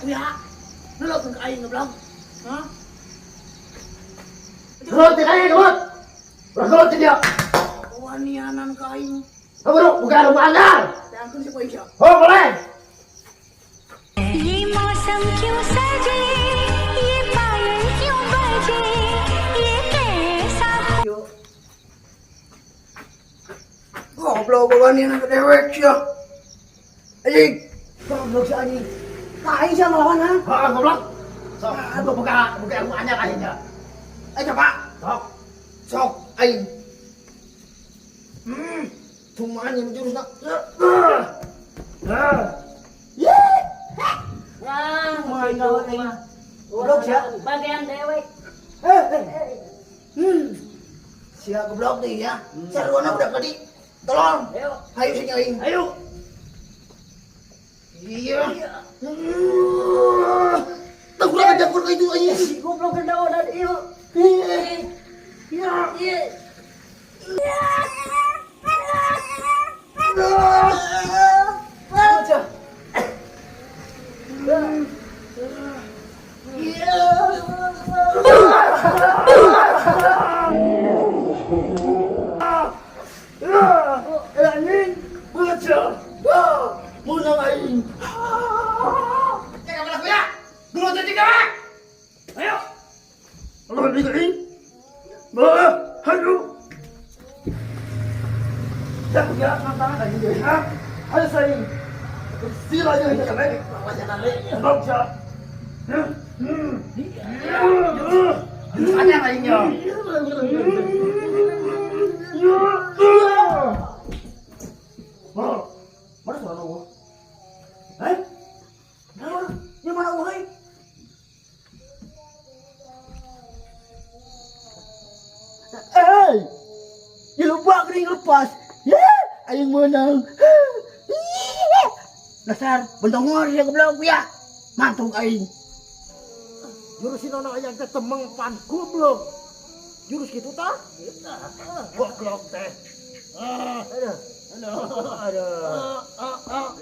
Kuya. Nulog ka aing goblok. Ha? Gelut ti aing gelut. Ulah gelut ti dia. Wanianan ka aing. Kaburu buka rumah anyar. Teangkeun si poe sia. Oh, boleh. ये मौसम क्यों सजे, ये पायल क्यों बजे, ये कैसा Yo. Goblok wanianan ka dewek sia. Anjing. Goblok si anjing. Ka aing sia ngelawan ha? Heeh, goblok. Sok, aduh buka buka rumah anyar aing nya. Ayo coba. Sok. Sok aing. Cuma anjing jurusna. Nah, Wah, kawan aing. Goblok sia. Bagian dewek. Eh, eh. Sia goblok deui ya. Sarwana budak tadi. Tolong. Ayo. Hayu sing aing. Ayo. Iya. Tuh kurang ajar kurang itu anjing. Si goblok kedaonan ieu. Iya. Iya. Anjing. Bocah. Menang aing. Cek apa kuya? Dulu cek dewek. Ayo. Lu di aing. Bah, hayu. Ya, kuya, tangan aing deui, ha? Ayo saing. Sila aja ini kan. Goblok sia. Anyar aing nya. Mana suara lu? Eh? Mana? Yang mana euy? Eh! Dia lupa kering lepas. Ya, aing menang. Dasar bendongor ya goblok ya. Mantung aing. Jurus si nono ayang teh temeng pan goblok. Jurus kitu tah? Goblok teh. Ah, Aduh. aduh, aduh.